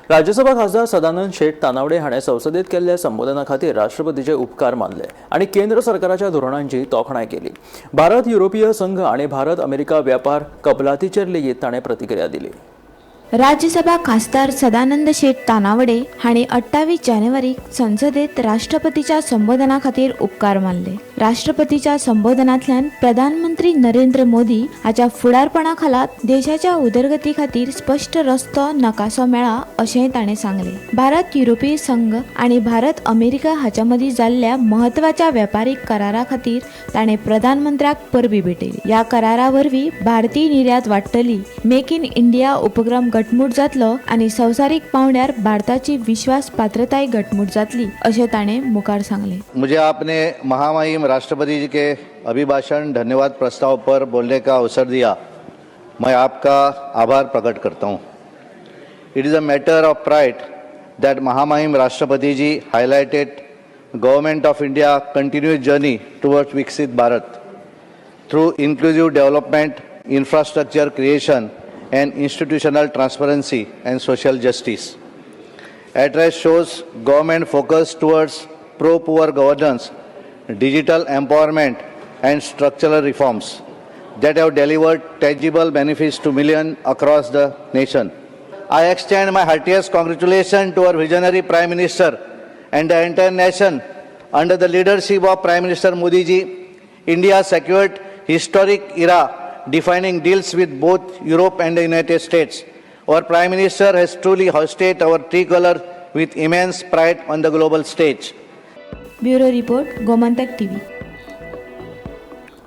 राज्यसभा खासदार सदानंद शेट तानावडे हाणें संसदेत केल्ल्या संबोधना खातीर राष्ट्रपतीचे उपकार मानले आनी केंद्र सरकाराच्या धोरणांची तोखणाय केली. भारत युरोपीय संघ आनी भारत अमेरिका व्यापार कबलातीचेर लेगीत ताणें प्रतिक्रिया दिली. राज्यसभा खासदार सदानंद शेट तानावडे हांणी 28 जानेवारीक संसदेत राष्ट्रपतीच्या संबोधना खातीर उपकार मानले. राष्ट्रपतीच्या संबोधनांतल्यान प्रधानमंत्री नरेंद्र मोदी हाच्या फुडारपणा खाला देशाच्या उदरगती खातीर स्पश्ट रस्तो नकासो मेळ्ळा अशेंय ताणें सांगलें. भारत युरोपीय संघ आनी भारत अमेरिका हाच्या मदीं जाल्ल्या म्हत्वाच्या वेपारीक करारा खातीर ताणें प्रधानमंत्र्याक परबीं भेटयली. ह्या करारा वरवीं भारतीय निर्यात वाडटली, मेक इन इंडिया उपक्रम घटमूट जातलो आनी संवसारीक पांवड्यार भारताची विश्वास पात्रताय घटमूट जातली अशें ताणें मुखार सांगलें. मुझे आपने महामहिम राष्ट्रपति जी के अभिभाषण धन्यवाद प्रस्ताव पर बोलने का अवसर दिया, मैं आपका आभार प्रकट करता हूँ. It is a matter of pride that महामहिम राष्ट्रपति जी highlighted Government of India continuous journey towards Viksit Bharat through inclusive development, infrastructure creation and institutional transparency and social justice. Address shows government focus towards pro-poor governance, digital empowerment and structural reforms that have delivered tangible benefits to millions across the nation. I extend my heartiest congratulations to our visionary Prime Minister and the entire nation. Under the leadership of Prime Minister Modi ji, India secured historic era defining deals with both Europe and the United States. Our Prime Minister has truly hoisted our tricolor with immense pride on the global stage. Bureau report, Gomantak TV.